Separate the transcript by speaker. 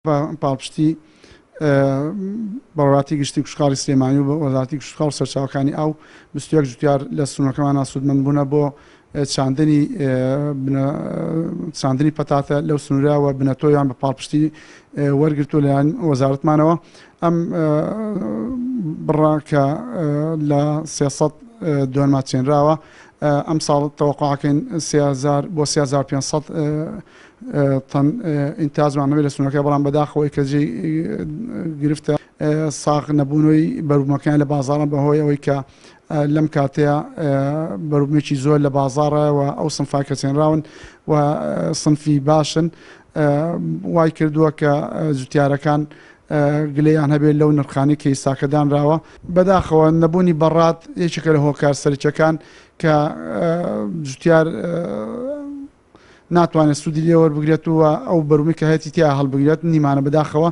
Speaker 1: بە پاڵپشتی بەڕێوەبەرایەتی گشتی کشتوکاڵی سلێمانی و وەزارەتی کشتوکاڵ و سەرچاوەکانی ئاو 21 جوتیار لە سنوورەکەماندا سوودمەند بوونە بۆ چاندنی چاندنی پەتاتە لەو سنوورە و بنەتۆیان بە پاڵپشتی وەرگرتووە لەلایەن وەزارەتمانەوە. ئەم بڕە کە لە 300 دۆنما چێنراوە ئەمساڵ تەوەقعەکەین 3000 بۆ 3500 تەن ئینتاجمان هەبێت لە سنوورەکە، بەڵام بەداخەوەی کە جێی گرفتە ساغ نەبوونەوەی بەروبوومەکان لە بازاڕان بەهۆی ئەوەی کە لەم کاتەیە بەروبوومێکی زۆر لە بازاڕە و ئەو سنفا کە چێنراون و سنفی باشن وای کردووە کە جوتیارەکان گلەیان هەبێت لەو نرخانەی کە ئیستاکە دانراوە. بەداخەوە نەبوونی بەڕاد یەکێکە لە هۆکار سەرەکیەکان کە جوتیار ناتوانێت سوودی لێ وەربگرێت و ئەو بەروبوومەی کە هەیەتی تیا هەڵبگرێت نیمانە بەداخەوە.